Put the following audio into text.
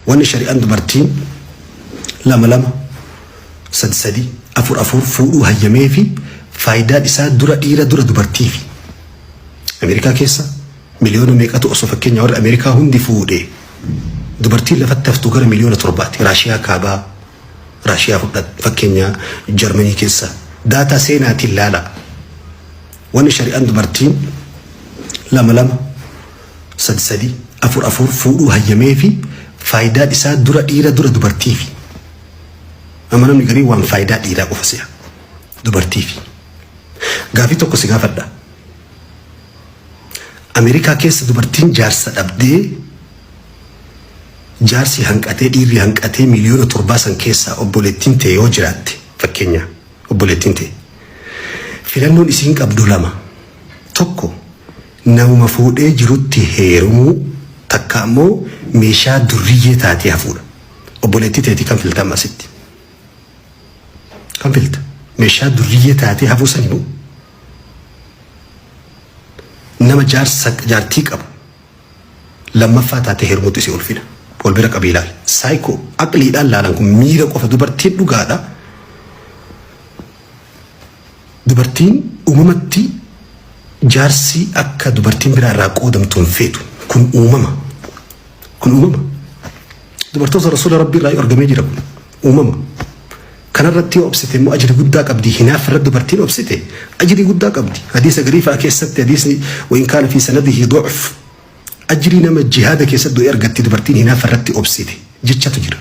Wanni shari'aan dubartiin lama lama, sadi sadi, afur afur fuudhuu hayyameefi faayidaan isaa dura dhiira dura dubartiifi. Ameerikaa keessa miliyoona meeqatu osoo fakkeenya warri Ameerikaa hundi fuudhe dubartiin lafatti haftu gara miliyoona torbaati. Raashiyaa kaabaa, Raashiyaa fudhat fakkeenya Jarmanii keessa daataa seenaatiin laala. Wanni shari'aan dubartiin lama lama, sadi sadi, afur afur fuudhuu hayyameefi faayidaan isaa dura dhiira dura dubartiifi. Amma namni garii waan faayidaa dhiiraa qofa se'a. Dubartiifi. Gaafii tokko si gaafadha. Ameerikaa keessa dubartiin jaarsa dhabdee jaarsi hanqatee dhiirri hanqatee miliyoona torbaa san keessaa obboleettiin ta'e yoo jiraatte fakkeenya obboleettiin ta'e filannoon isiin qabdu lama tokko namuma fuudhee jirutti heerumuu takka ammoo meeshaa durriyyee taatee hafuudha. Obboleettii teetii kan filta amma asitti. Kan filta. Meeshaa durriyyee taatee hafuu sani moo nama jaarsa jaartii qabu lammaffaa taatee heerumuutu isii ulfina. Wal bira qabii ilaali. Saayikoo aqliidhaan laalan kun miira qofa dubartiin dhugaadha. Dubartiin uumamatti jaarsi akka dubartiin biraa irraa qoodamtu hin feetu. Kun uumama. Kun uumama. Dubartoota Rasuula Rabbii irraa argamee jira kun uumama. Kanarratti yoo obsite immoo ajri guddaa qabdi. Hinaaf irratti dubartiin obsite ajrii guddaa qabdi. Hadiisa garii fa'aa keessatti hadiisni wayin kaana fi sanadihi du'uf ajrii nama jihaada keessatti du'e argatti dubartiin hinaaf irratti obsite jechatu jira.